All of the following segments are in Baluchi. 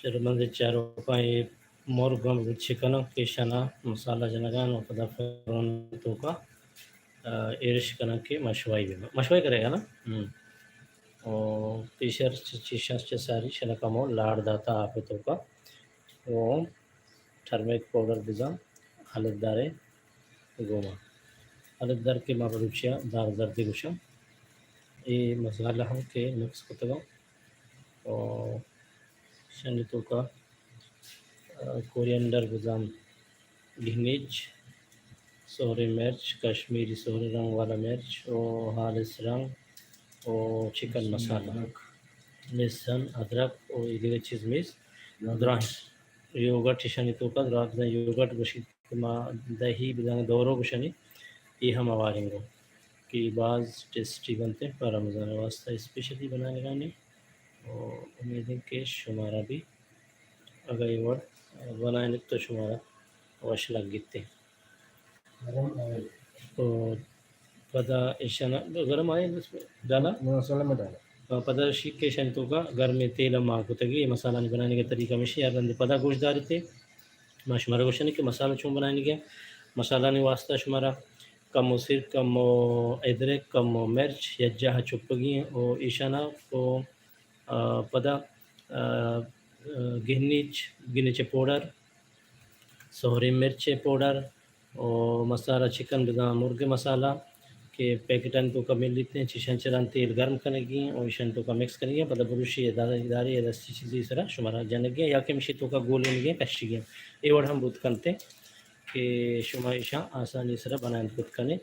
شرمند چاروکاں، اے مرگ ہم چکناں کہ ایشانا مسالہ جنگان و پدا فرن توکا، آ، ایرش کناں کہ مشوائی ببا۔ مشوائی کرے گا نا؟ ہم۔ او پیشر چ-، چیشاں چہ ساری شنکا مو لاڑ داتا آپ توکا۔ او ٹرمرک پاؤڈر بزاں ہلد دارے گوما۔ ہلد دار کہ ما بلوچیا دار دردی گوشاں۔ اے مسالہ ہم کہ مکس کتگاں۔ او شنی توکا، آ، کوریانڈر بزاں گھنیچ، سہریں مرچ، کشمیری سہریں رنگ والا مرچ، او ہالس رنگ، او چکن مسالہ، لہسن، ادرک، او اے دگہ چیز میز، دراہیں یوگرٹ ایشانی توکا، دراہ بزاں یوگرٹ گوشیت کہ ما دہی بزاں دورو گوشانی، اے ہم ہوارینگو کہ باز ٹیسٹی بنتے پہ رمضان واسطہ اسپیشلی بنانگانی۔ او امید ایں کہ شمارا بھی اگہ اے وڑ بنائینت تو شمارا وش لگیت۔ او پدا ایشانا گرم آئے ڈالا؟ مسالہ میں ڈالا۔ او پدا شیک ایشانی توکا گرمیں تیل ہم مان کتگی۔ اے مسالہ نی بنائینگ ءِ طریقہ ہمیشی، یا رندے پدا گوش داریت۔ ما شمارا گوشانی کہ مسالہ چون بنائینگ ءِ۔ مسالہ نی واسطہ شمارا کمو سرک، کمو ادرک، کمو مرچ، یک جاہ چپگی ایں۔ او ایشانا او آ، پدا، آ، آ، گھنیچ، گھنیچ پاؤڈر، سہریں مرچ پاؤڈر، او مسالہ چکن بزاں مرگ مسالہ کہ پیکٹانی توکا ملیت ایں، چیشاں چہ رند تیل گرم کنگی ایں، او ایشانی توکا مکس کنگی ایں، پدا بروشی ادارے، ادارے یا دستی چیزی سرا شمارا جنگی ایں، یا کہ ہمیشی توکا گولینگی ایں، کشگی ایں۔ اے وڑ ہم بوت کنت ایں کہ شما ایشاں آسانی سرا بنائینت کت کن ئے۔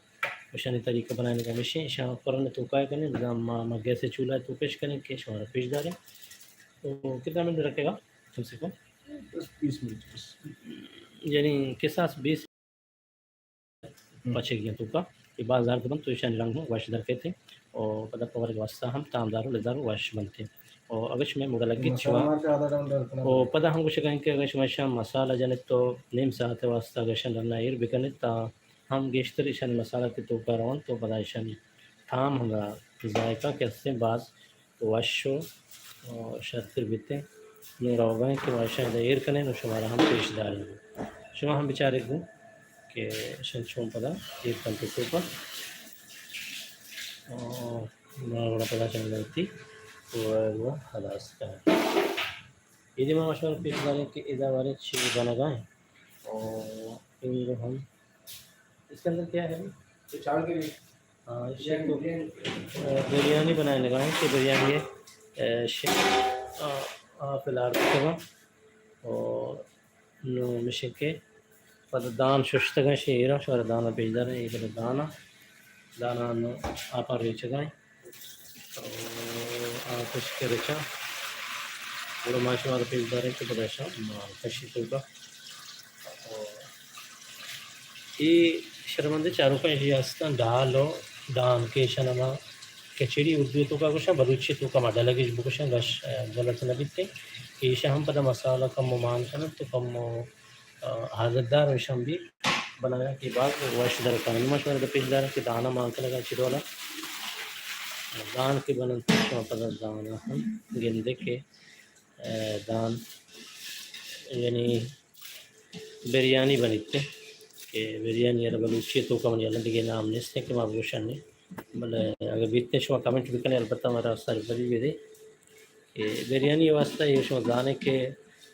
ایشانی طریقہ بنائینگ ہمیش ایں، ایشاں فرن توکا کنیں، بزاں ما، ما گیس چولہا توکا اش کنیں کہ شمارا پیش داریں۔ تو کتنا منٹ رکھے گا؟ کم سے کم بس بیس منٹ بس۔ یعنی کساس بیس ہم۔ پچے گیا توکا، کہ باز درد بنت تو ایشانی رنگ ہم وش در کیت ایں۔ او پدا پورگ واسطہ ہم تامدار و لذدار و وش بنت ایں۔ او اگر شمئے موڈا لگیت شما، او پدا ہم گوشگا ایں کہ اگر شما ایشاں مسالہ جنت تو نیم ساعت واسطہ اگر ایشاں ڈنا ایر بکنت تا ہم گیشتر ایشانی مسالہ کہ توکا رونت و پدا ایشانی تام ہمدا ذائقہ کہ ہستیں باز وش و، آ، شرتر بیتیں۔ نوں روگا ایں کہ ما ایشاں ادا ایر کنیں و شمارا ہم پیش داریں۔ شما ہم بچارے گوں کہ ایشاں چون پدا ایر کنت توکا۔ آ، ما گڑا پدا چنگا وتی و، و ہلاس کنیں۔ اے دیم ءَ ما شمارا پیش داریں کہ ادا باریں چی بنگا ایں۔ او اینگو ہم اس کے اندر کیا ہے؟ یہ چاول کے لیے۔ ہاں، ایشی تو، آ، بریانی بنائینگا ایں کہ بریانی، آ، ش-، آ، آ، فی الحال رکھگا۔ او نوں ہمیش ایں کہ پدا دان ششتگاں شیراں، شمارا دانا پیش داریں، اے پدا دانا، دانا نوں آپاں ریچگا ایں۔ او آتش کہ رچاں، گڑا ما شمارا پیش داریں کہ پدا ایشاں ما کشی توکا۔ او اے شرمندیں چاروکاں ایشی ہستاں ڈال و ڈان کہ ایشاں ما کھچڑی اردو توکا گوشاں، بلوچی توکا ما ڈلگش بگوشاں، گش غلط نہ بیتیں کہ ایشاں ہم پدا مسالہ کمو مان کننت تو کمو، آ، ہالتدار ایشاں بھی بنایا کہ باز وش در کن۔ ما شمارا پیش داریں کہ دانا مان کنگا چی ڈولا۔ دان کہ بننت شما پدا دانا ہم گندے کہ، آ، دان یعنی بریانی بنیت کہ بریانی ءَ را بلوچی توکا منی الان دگہ نام نیست کہ ما بگوشاں۔ بلے اگہ بیت شما کمنٹ بکنے، البتہ مارا سرپدی بدے کہ بریانی واسطہ اے شما زانے کہ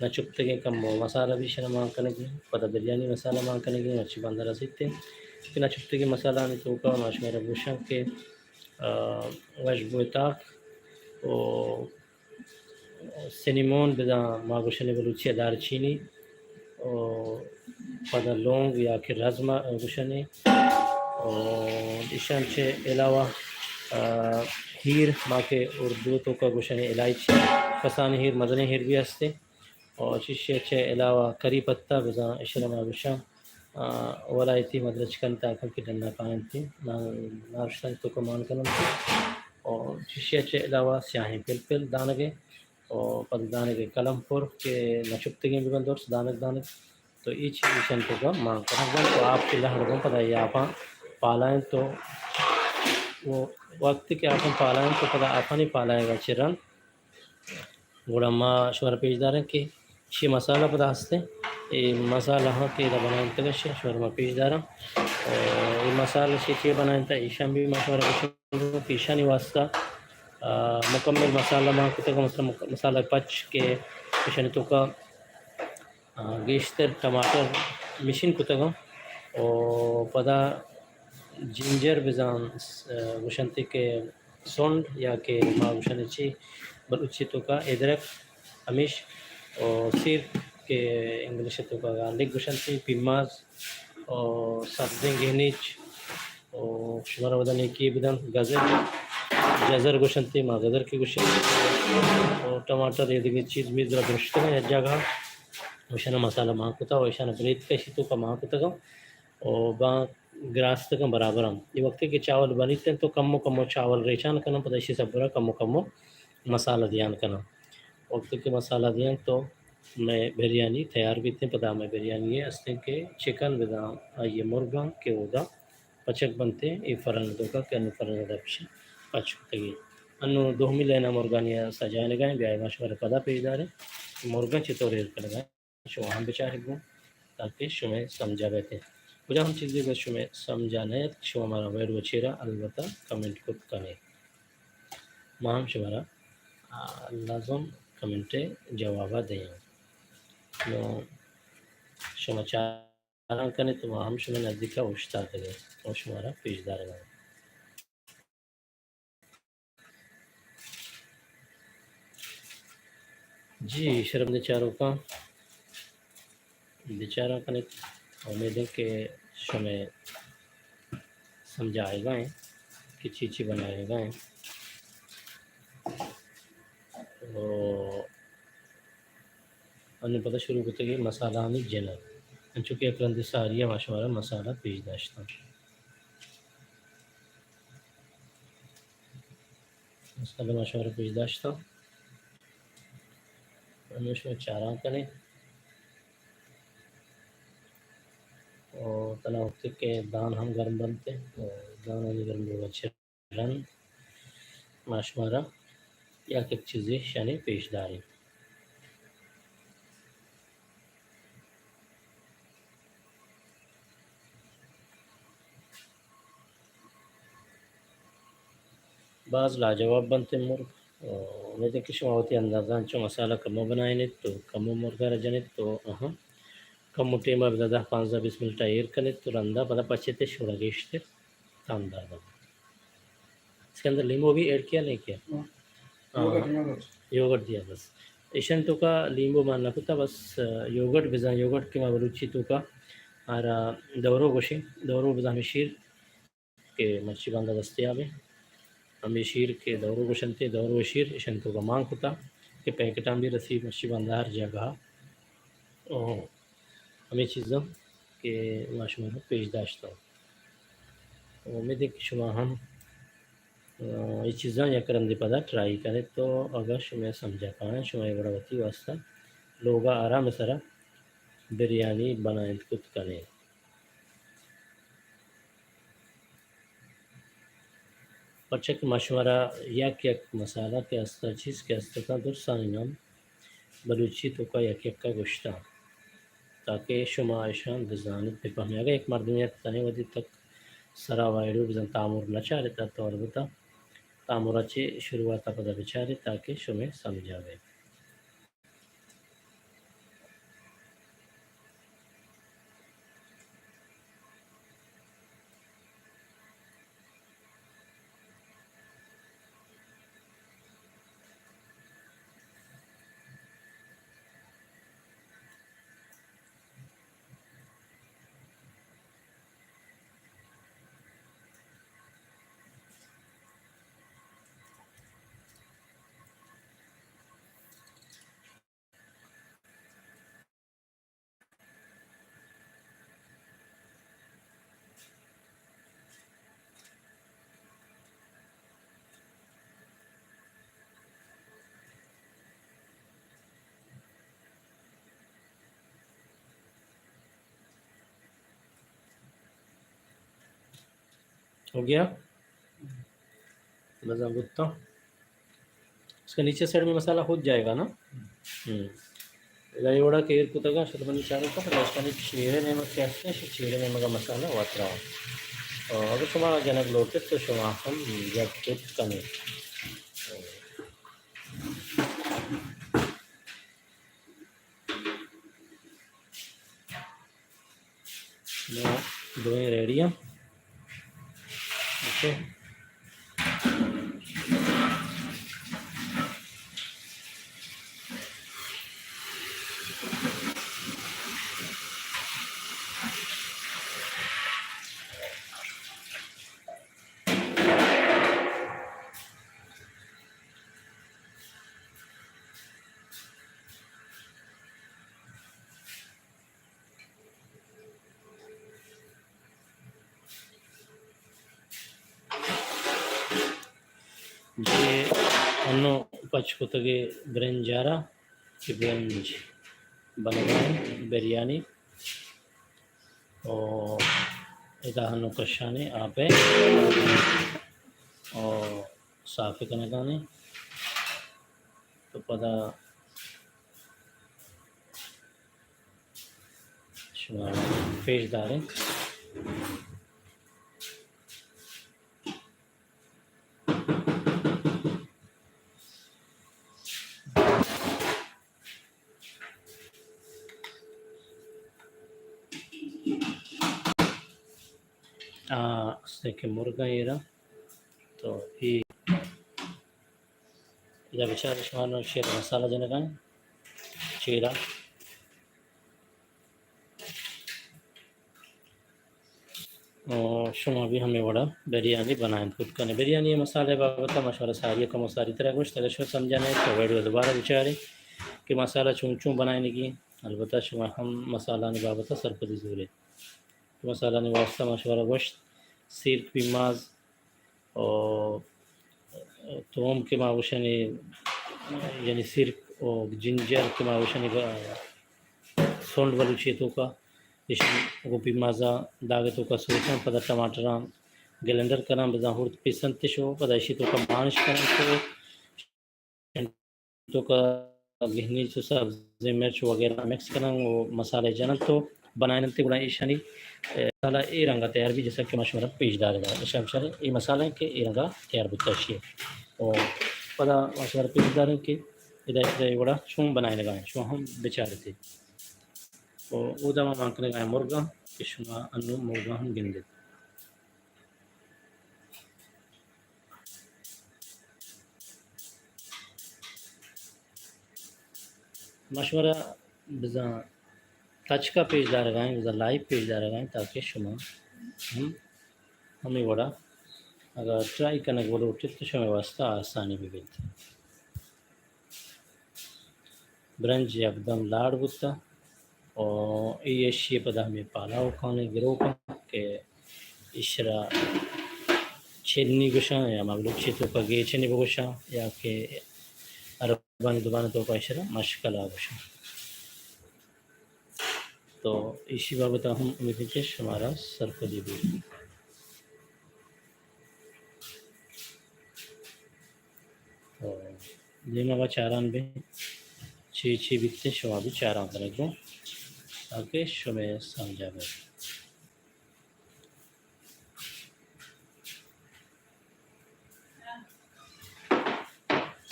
نہ چکتگیں کم مسالہ بھی شنا مان کنگی، پدا بریانی مسالہ مان کنگی، مرچی بندر رسیتے کہ نہ چکتگیں مسالہ آنی توکا ما شمارا گوشاں کہ، آ، وشبو تاک و سنیمون بزاں ما گوشنے بلوچی ءَ دارچینی، او پدا لونگ یا کہ رزما گوشنے، او ایشان چہ علاوہ، آ، ہیر ما کہ اردو توکا گوشنے الائچی، کسانیں ہیر مزنیں ہیر بھی ہستے، او چیشی چہ علاوہ کری پتہ بزاں اشرا ما گوشاں۔ آ، ولایتی مدرچ کنت آکاں کہ ڈنا کاینت، نا-، ناشتہ توکا مان کننت۔ او چیشی چہ علاوہ سیاہیں پلپل دانگے، او پد دانگے کلم پر کہ نہ چپتگیں ببن درست دانگ دانگ۔ تو اے چیز ایشان توکا مان کنگ بنت۔ تو آپ کہ لہڑ بنت پدا اے آپاں پالائیں تو او وقتی کہ آپاں پالائیں تو پدا آپانی پالائیں گا چرن گڑا ما شمارا پیش داریں کہ چی مسالہ پدا ہستیں۔ اے مسالہ ہاں کہ ادا بنائینتگ اش، شمارا ما پیش داراں۔ او اے مسالہ چی چی بنائینتا، ایشان بھی ما شمارا گوشاں کہ ایشانی واسطہ، آ، مکمل مسالہ ما کتگ، مثلاً مک-، مسالہ پچ کہ ایشانی توکا، آ، گیشتر ٹماٹر مشین کتگ او پدا جنجر بزاں، آ، گوشنتی کہ سنڈ یا کہ ما گوشن چی بلوچی توکا ادرک ہمیش، او سیر کہ انگلش توکا گارلک گوشنتی، پیماز او سبزیں گہنیچ او شمارا ودا نیکی بدن، گزر، جزر گوشنتی، ما گزر کہ گوشیں، او ٹماٹر، اے دگہ چیز میز را درشتگ یک جاگہ، ایشانا مسالہ مان کتا و ایشانا بریتک اشی توکا مان کتگا او باں گراستگاں برابر ہم۔ اے وقتے کہ چاول بنیت انت تو کمو کمو چاول ریچان کناں، پدا ایشی سبرا کمو کمو مسالہ دیان کناں۔ وقتے کہ مسالہ دیان تو مئے بریانی تیار بیت انت، پدا مئے بریانی ء استیں کہ چکن بداں، آئی ء مرگاں کہ اودا پچک بنت انت، اے فرن توکا کہ انو فرن دپشی پچ کتگی۔ انو دومی لائنا مرگانی ء سجائینگا ایں، بیائے ما شمارا پدا پیش داریں کہ مرگاں چطور ایر کنگا ایں۔ شما ہم بچارے گوں تاکہ شمئے سمجھا بیت۔ کجا ہم چیزے اگر شمئے سمجھا نہ ات، شما مارا ویڈیو چیرا البتہ کمنٹ کت کنے۔ ما ہم شمارا، آ، لازم کمنٹ جوابا دیاں۔ نو شما چاراں کنے تو ما ہم شمئے نزدیکا اوشتاتگیں و شمارا پیش دارگا۔ جی، شرمندیں چاروکاں، بچاراں کنیت، امید انت کہ شمئے سمجھا آئیگا انت کہ چی چی بنائیگا انت۔ او انوں پدا شروع کتگی مسالہانی جنگ، انچو کہ یک رندے ساری ء ما شمارا مسالہ پیش داشتاں۔ مسالہ ما شمارا پیش داشتاں۔ انوں شما چاراں کنے۔ او تنا وقتی کہ دان ہم گرم بنتے، او دانانی گرم بوگا چہ رند ما شمارا یک یک چیزے شانی پیش داریں۔ باز لاجواب بنت مرگ۔ امید کہ شما وتی اندازہ انچو مسالہ کمو بنائینیت تو کمو مرگا را جنیت تو اہاں کمو ٹیما بدا دہ پانزدہ بیست منٹ ایر کنیت تو رندا پدا پچیت شورا گیشتر تامدار بنت۔ اس کے اندر لیمو بھی ایڈ کیا نہیں کیا؟ ہاں۔ ہاں۔ Yoghurt, yoghurt. یوگرٹ دیا بس۔ ایشانی توکا لیمبو مان نہ کتا، بس، آ، یوگرٹ بزاں، یوگرٹ کہ ما بلوچی توکا آرا دورو گوشیں، دورو بزاں ہمیں شیر کہ مرچی باندا دستیاب ہیں۔ ہمیں شیر کہ دورو گوشنتے، دورو شیر ایشانی توکا مان کتا کہ پیکٹاں بھی رسی مرچی باندا ہر جگہ۔ او، ہمیں چیزاں کہ ما شما پیش داشتاں۔ امید ہے کہ شما ہم اے چیزاں یک رندے پدا ٹرائی کنیت تو اگاں شمئے سمجھا کائیں، شما اے وڑا وتی واسطہ لوگا آرام سرا بریانی بنائینت کت کنیں۔ پرچا کہ ما شمارا یک یک مسالہ کہ استا، چیز کہ استا، تاں درستانی نام بلوچی توکا یک یکا گوشتاں تاکہ شما اشان بزانیت، بفہمے۔ اگہ یک مردمے ات تنے ودی تک سرا وائیڈو بزن تامر نچارتا تو البتہ تامرا چہ شروعاتا پدا بچارے تاکہ شمے سمجھا بے۔ ہو گیا؟ بزاں بوتاں۔ اس کا نیچے سائیڈ میں مسالہ خود جائے گا نا۔ ہوں۔ ادا اے وڑا کہ ایر کتگا، شت منی چارگ ءَ، پدا اشکانی چیرے نیمگ کہ ہستیں، شی چیرے نیمگا مسالہ واترا۔ اور اگر شما جنگ لوٹت تو شما ہم یک کت کنی۔ دوئیں ریڈی ہیں۔ اوکے۔ جی، انوں پچ کتگے برنجارا کہ برنج بنگائیں بریانی۔ او ادا انوں کشانے آپے او صاف کنگانے۔ تو پدا شما پیش داریں۔ آ، استیں کہ مرگاں ایرا۔ تو اے ادا بچار شما نوں شیر مسالہ جنگا ایں۔ چیرا۔ او شما بھی ہمے وڑا بریانی بنائیں کت کنے۔ بریانی مسالہ بابت ما شمارا ساری کم و ساری ترا گوشت، اگر شما سمجھا نہ تو ویڈیو دوبارہ بچارے کہ مسالہ چون چون بنائینگی۔ البتہ شما ہم مسالہ نی بابت سرپدی زورے۔ مسالہ نی واسطہ ما شمارا گوشت سیرک، پیماز، و توم کہ ما گوشنی، یعنی سیرک و جنجر کہ ما گوشنی، سونڈ بلوچی توکا، ایشی گوں پیمازا داغ توکا سوچاں، پدا ٹماٹراں گلینڈر کناں، بزاں ہورت پیسنتش و پدا ایشی توکا مانش کناں تو توکا گہنی چو سبزیں مرچ وغیرہ مکس کنن و مسالہ جنن تو بنائینن تے گڑا ایشانی، اے، مسالہ اے رنگا تیار بی جیسا کہ ما شمارا پیش دارگا۔ ایشاں بچارے اے مسالہ ہیں کہ اے رنگا تیار بوتا شی۔ و پدا ما شمارا پیش داریں کہ ادا، ادا اے وڑا چون بنائینگا ہیں، شما ہم بچارتے۔ و اودا ما مان کنگا ہیں مرگا کہ شما انو مرگا ہم گندے۔ ما شمارا بزاں تچکا پیش دارگا ایں، بزاں لائیو پیش دارگا ایں تاکہ شما ہم ہمے وڑا اگاں ٹرائی کنگ بلوٹیت تو شمے واسطہ آسانی بہ بیت۔ برنج یکدم لاڑ بوتہ و اے ایشی پدا ہمے پالاؤکانی گروک انت کہ ایشرا چنی گوشاں یا ما بلوچی توکا گیچنی بگوشاں یا کہ عربانی زبان توکا ایشرا مشکلا گوشاں۔ تو ایشی بابت ہم امید کہ شمارا سرپدی بیت۔ تو دیما با چاران بیں، چی چی بیتیں شما بھی چاران کنگ بوں، تاکہ شمے سمجھا بے۔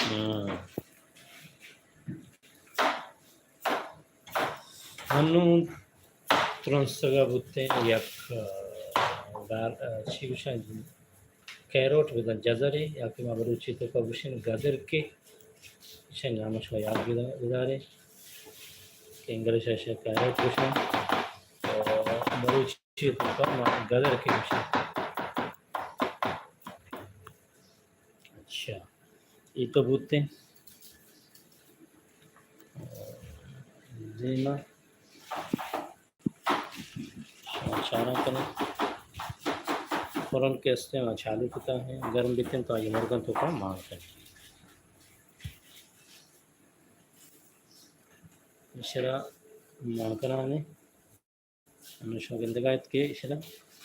ہاں۔ انوں ترنسگا بوتیں یک، آ، گار-، آ، چی گوشاں، کیروٹ بزاں جزرے، یا کہ ما بلوچی توکا گوشیں گدرکے، ایشی نام شما یاد بدارے کہ انگلش ءَ ایشی کیروٹ گوشاں، و بلوچی توکا ما گدرکے گوشیں۔ اچھا، اے تو بوتیں۔ دیما شما چاران کنیں۔ فرن کہ استیں ما چالو کتا ہیں، گرم بیتیں تو آئی مرگاں توکا مان کنیں۔ ایشرا مان کنانے۔ انوں شما گندگا ات کہ ایشرا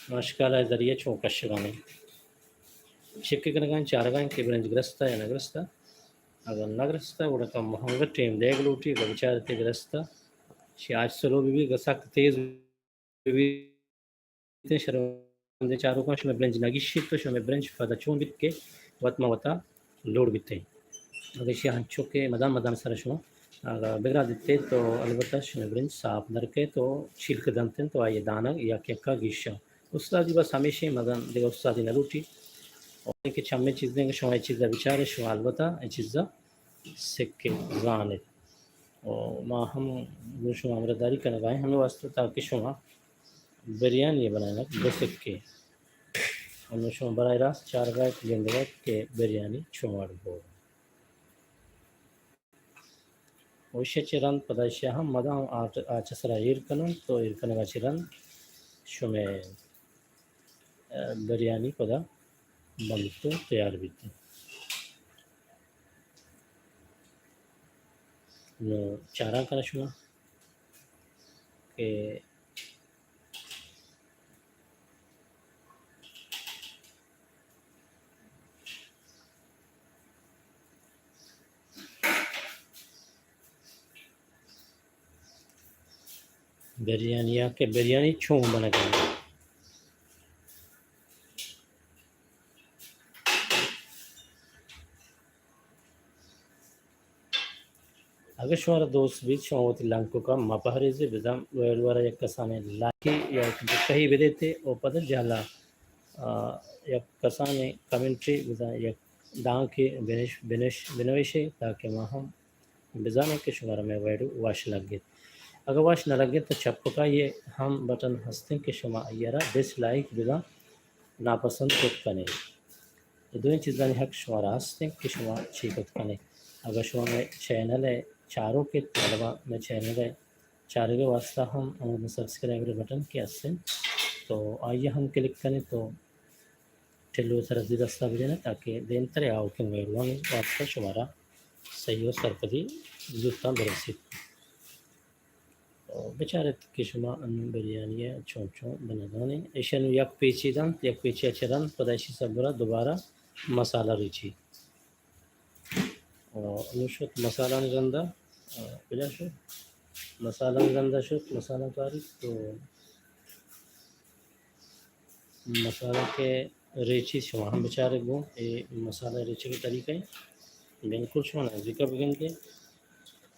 مشکل ءِ ذریعہ چون کشگانے۔ چیک کنگا ایں، چارگا ایں کہ برنج گرستا یا نہ گرستا۔ اگر نہ رستہ، گڑا تو مہنگا ٹیم دیگ لوٹی، اگر بچارتے گرستہ، شی آج سلو بی بی، اگر سک تیز بی بی، شرمندے چاروکاں، شمئے برنج نہ گیشیت تو شمئے برنج پدا چون بیت کہ وت ما وتا لوڑ بیتے۔ اگر شی ہنچو کہ مدان مدان سر شما اگر بگرا دیتے تو البتہ شمئے برنج صاف درکے تو چیلک دنتن تو آئی دانگ یک یکا گیشا۔ استادی بس ہمیشہ مدان دیگہ استادی نہ لوٹی۔ اور کہ چمے چیزیں کہ شما اے چیزا بچارے، شما البتہ اے چیزا سکے زانے۔ و ما ہم گوں شما ہمراہداری کنگا ایں ہمے واسطہ تاکہ شما بریانی بنائینگ بسکے۔ ہمے شما براہ راست چارگا کہ گندگا کہ بریانی چون وڑ بو۔ و ایشی چہ رند پدا ایشی ہم مدام آچ، آچ سرا ایر کنن تو ایر کنگا چہ رند شمے، اه، بریانی پدا بنت و تیار بیت۔ نو چاران کنہ شما کہ بریانی یا کہ بریانی چون بنگا۔ اگر شمارا دوست بیت، شما وتی لنککا مہ پہریزے، بزاں ویڈیو را یک کسانے لائکی یا یک دکہی بدیتے و پدا جہلا، آ، یک کسانے کمنٹری بزاں یک دانکے بنش، بنش، بنوشے تاکہ ما ہم بزانیں کہ شمارا مئے ویڈیو وش لگت۔ اگر وش نہ لگت تو چپکا یہ ہم بٹن ہستیں کہ شما آئی را ڈس لائک بزاں ناپسند کت کنے۔ اے دوئیں چیزانی حق شمارا ہستیں کہ شما چی کت کنے۔ اگر شما مئے چینل ء چاروک ات، مطلب مئے چینل ء چارگ ء واسطہ ہم ہمود سبسکرائبر بٹن کہ ہستیں تو آئی ہم کلک کنے تو ٹلو سرا زی دستا بجنے تاکہ دیمتر آؤکیں ویڈیوانی واسطہ شمارا صحیح و سرپدی زوتاں برسیت۔ بچارت کہ شما انوں بریانی ء چون چون بنگانے۔ ایشی انوں یک پیچی دنت، یک پیچی ء چہ رند، پدا ایشی سبرا دوبارہ مسالہ ریچی۔ انوں شت مسالہ نی رندا، کجا شت؟ مسالہ نی رندا شت، مسالہ کاری تو مسالہ کہ ریچی شما ہم بچارے گوں، اے مسالہ ریچگ ء طریقہ ایں۔ بالکل شما نزدیکا بگندے۔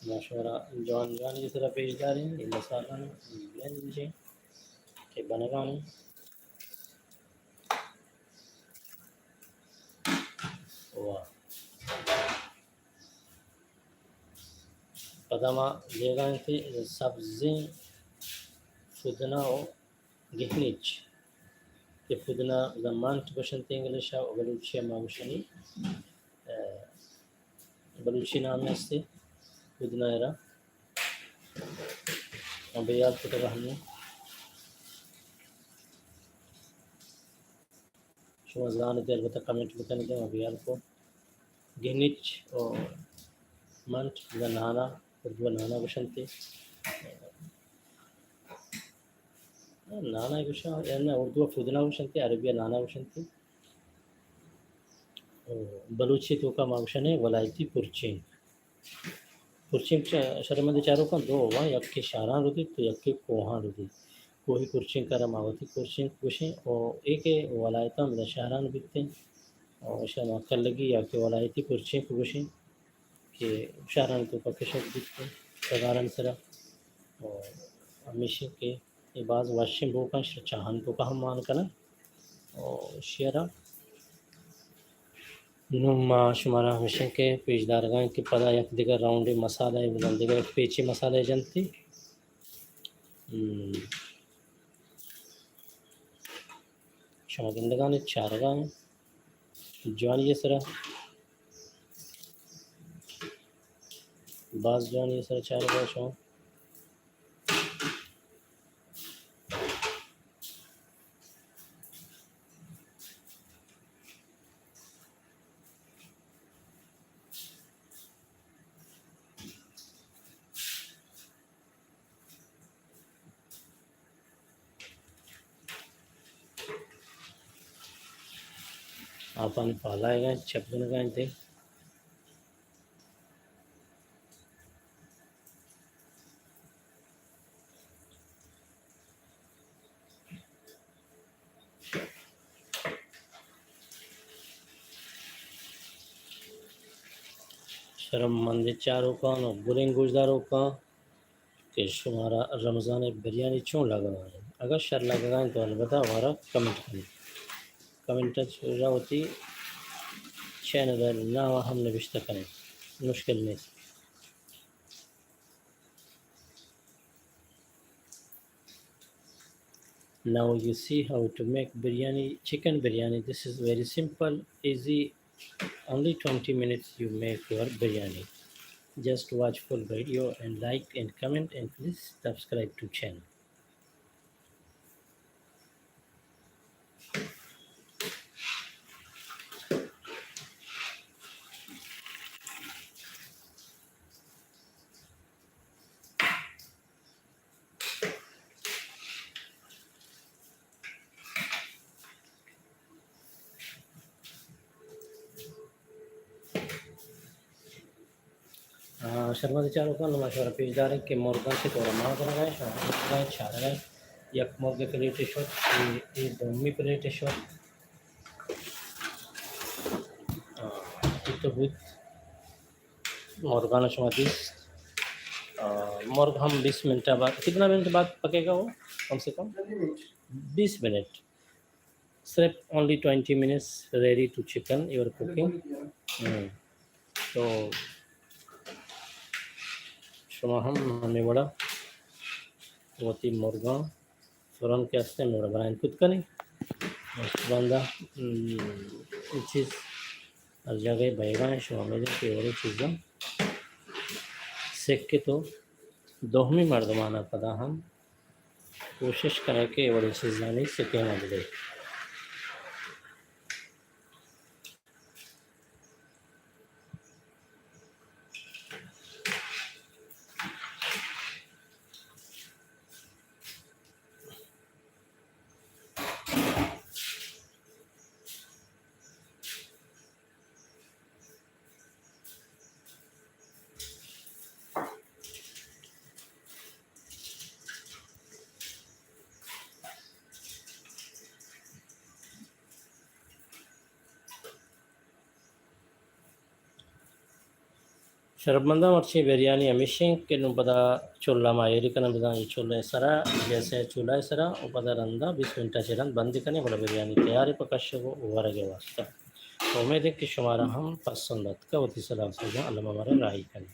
ما شمارا جوان جوانی سرا پیش داریں، اے مسالہ بلند جیں کہ بنگانے۔ واہ۔ پدا ما دیگا انت سبزیں پودنا و گہنیچ کہ پودنا بزاں منٹ گوشنت انگلش ء و بلوچی ء ما گوشنی، اه، بلوچی نام است پودنا ء را۔ ما بیال کتگ ہمے۔ شما زانت البتہ کمنٹ بکنیت، ما بیال کو۔ گہنیچ و منٹ بزاں نانا، اردو ء نانا گوشنت۔ نانا گوشاں، یعنی اردو ء پودنا گوشنت، عربی ء نانا گوشنت۔ بلوچی توکا ما گوشنے ولایتی پرچینک۔ پرچینک چ-، شرمندے چاروکاں دو واں، یکے شاران ردیت تو یکے کوہان ردیت۔ کوہی پرچینک ء را ما وتی پرچینک گوشیں و اے کہ ولایتاں بزاں شہران بیتیں و ایشاں ما کلگی یا کہ ولایتی پرچینک گوشیں کہ شہرانی توکا کشگ بیتیں ڈگارانی سرا و ہمیشی کہ اے باز وشیں بوکاں، شر چاہانی توکا ہم مان کنن۔ و شیرا نوں ما شمارا ہمیشیں کہ پیش دارگا ایں کہ پدا یک دگہ راؤنڈے مسالہ ء بزاں دگہ یک پیچی مسالہ ء جنتی۔ ہم۔ شما گندگا ایں چارگا ایں جوانی ء سرا، باز جوانی ء سرا چارگا شما۔ آپانی پالائیگا انت، چپ کنگا انت۔ شرمند چاروکاں و گلیں گوشداروکاں کہ شمارا رمضان ءِ بریانی چون لگگا انت؟ اگاں شر لگگا انت تو البتہ مارا کمنٹ کنیت۔ کمنٹ ءَ چہ وتی چینل ءِ نام ءَ ہم نبشتہ کنیت، مشکل نیست۔ Now you see how to make biryani, chicken biryani. This is very simple, easy. Only twenty minutes you make your biryani. Just watch full video and like and comment and please subscribe to channel. آ، شرمند چاروکاں، ما شمارا پیش داریں کہ مرگاں چہ طور ءَ مان کنگا ایں، شما چارگا ایں، یک مرگ پلیٹ شت، اے، اے دومی پلیٹ شت۔ آ، اے تو بوت۔ مرگاں شما دیست۔ آ، مرگ ہم بیست منٹ بعد، کتنا منٹ بعد پکے گا وہ؟ کم سے کم بیست منٹ۔ صرف only twenty minutes ready to chicken your cooking. ہم۔ تو شما ہم ہمے وڑا وتی مرگاں تران کہ ہستیں، ہمے وڑا بنائین کت کنیں۔ باندا، ہم، اے چیز ہر جاگہ بئیگا ایں، شما ہمے کہ وڑیں چیزاں سکے تو دومی مردمانا پدا ہم کوشش کنئے کہ اے وڑیں چیزانی سکین ءَ بدئے۔ شرپمنداں، مرچی بریانی ہمیش اِنت کہ نوں پدا چولہ ما ایری کناں، بزاں اے چولہ ءِ سرا، گیس ءِ چولہ ءِ سرا، ءُ پدا رندا بیست منٹ ءَ چہ رند بند کنیں، گڑا بریانی تیار اِنت پہ کشگ ءُ ورگ ءِ واسطہ۔ تو امید اِنت کہ شمارا ہم پسند اتکہ، وتی سلاہ سوجاں الما مارا راہی کنیں۔